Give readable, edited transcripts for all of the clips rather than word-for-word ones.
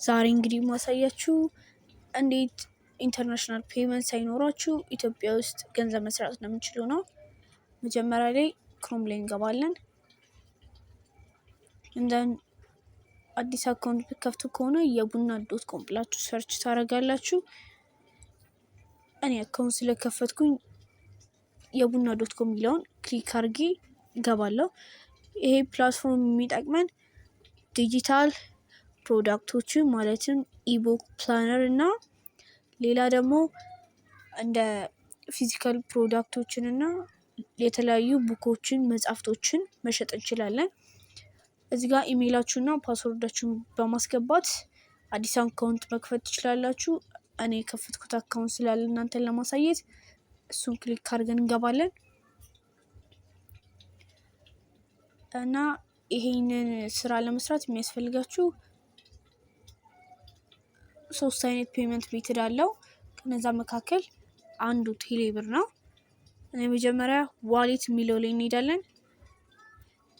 ዛሬ እንግዲህ ማሳያችሁ እንዴት international payment ሳይኖራችሁ ኢትዮጵያ ውስጥ ገንዘብ መስራት እንደምትችሉ ነው። መጀመሪያ ላይ Chrome ላይ እንገባለን። And then አዲስ account ብትከፍቱ ከሆነ የቡና.com ብላችሁ search ታደርጋላችሁ። እኔ account ስለከፈትኩኝ የቡና.com የሚለውን click አድርጌ እገባለሁ። ይሄ platform የሚጠቅመን digital product ኦችን ማለትም ebook፣ planner እና ሌላ ደግሞ እንደ physical product ኦችን እና የተለያዩ book ኦችን፣ መጽሐፍቶችን መሸጥ እንችላለን። እዚህ ጋር ኢሜይላችሁና password ኣችሁን በማስገባት አዲስ account መክፈት ትችላላችሁ። እኔ የከፈትኩት account ስላለ እናንተን ለማሳየት እሱን click አድርገን እንገባለን። እና ይሄንን ስራ ለመስራት የሚያስፈልጋችሁ ሶስት አይነት payment method አለው። ከነዛ መካከል አንዱ ቴሌብር ነው። የመጀመሪያ wallet የሚለው ላይ እንሄዳለን።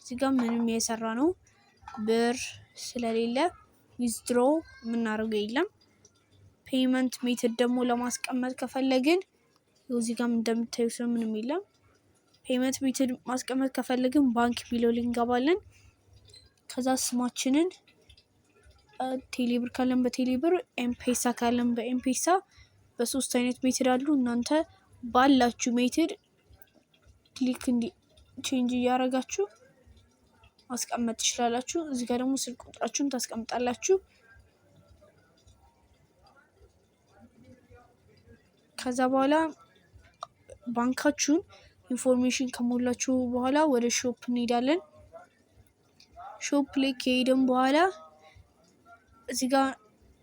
እዚህ ጋር ምንም የሰራ ነው ብር ስለሌለ withdraw የምናደርገው የለም። Payment method ደግሞ ለማስቀመጥ ከፈለግን እዚህ ጋር እንደምታዩት ነው፣ ምንም የለም። Payment method ማስቀመጥ ከፈለግን ባንክ የሚለው ላይ እንገባለን። ከዛ ስማችንን፣ ቴሌብር ካለን በቴሌብር፣ ኤምፔሳ ካለን በኤምፔሳ፣ በሶስት አይነት method አሉ። እናንተ ባላችሁ method click እንዲ change እያደረጋችሁ ማስቀመጥ ትችላላችሁ። እዚህ ጋር ደግሞ ስልክ ቁጥራችሁን ታስቀምጣላችሁ። ከዛ በኋላ ባንካችሁን information ከሞላችሁ በኋላ ወደ shop እንሄዳለን። Shop ላይ ከሄድን በኋላ እዚህ ጋር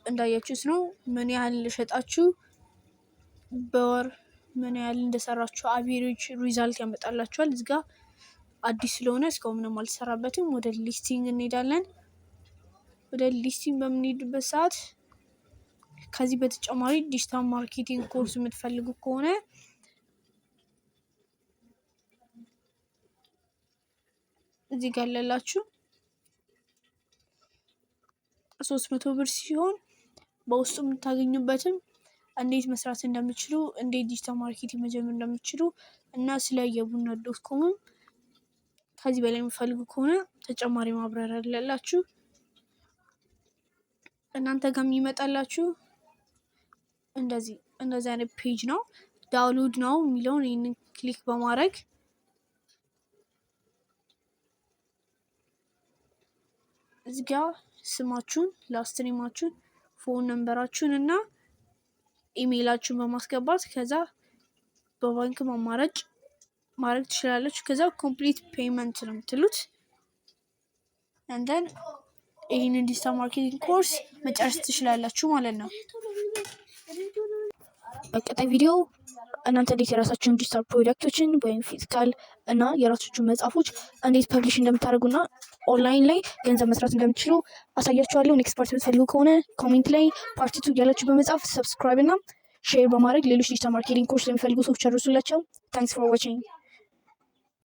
እንዳያችሁት ነው፣ ምን ያህል ሸጣችሁ፣ በወር ምን ያህል እንደሰራችሁ average result ያመጣላችኋል። እዚህ ጋር አዲስ ስለሆነ እስካሁን ምንም አልተሰራበትም። ወደ listing እንሄዳለን። ወደ listing በምንሄድበት ሰዓት ከዚህ በተጨማሪ digital marketing course የምትፈልጉ ከሆነ እዚህ ጋር ያለላችሁ 300 ብር ሲሆን በውስጡ የምታገኙበትም እንዴት መስራት እንደምችሉ፣ እንዴት digital marketing መጀመር እንደምችሉ እና ስለ የቡና.com ም ከዚህ በላይ የምፈልጉ ከሆነ ተጨማሪ ማብራሪያ አለላችሁ። እናንተ ጋር የሚመጣላችሁ እንደዚህ አይነት page ነው። Download now የሚለውን ይህንን click በማድረግ እዚህ ጋ ስማችሁን፣ last name ኣችሁን፣ phone number ኣችሁን እና ኢሜይላችሁን በማስገባት ከዛ በባንክ አማራጭ ማድረግ ትችላላችሁ። ከዛ complete payment ነው የምትሉት። And then ይህንን digital marketing course መጨረስ ትችላላችሁ ማለት ነው። በቀጣይ ቪዲዮ እናንተ እንዴት የራሳችሁን digital product ኦችን ወይም physical እና የራሳችሁን መጽሐፎች እንዴት publish እንደምታደርጉና ኦንላይን ላይ ገንዘብ መስራት እንደምትችሉ አሳያችኋለሁ። Next part የምትፈልጉ ከሆነ comment ላይ part two እያላችሁ በመጻፍ፣ subscribe እና share በማድረግ ሌሎች digital marketing course ለሚፈልጉ ሰዎች አድርሱላቸው። Thanks for watching.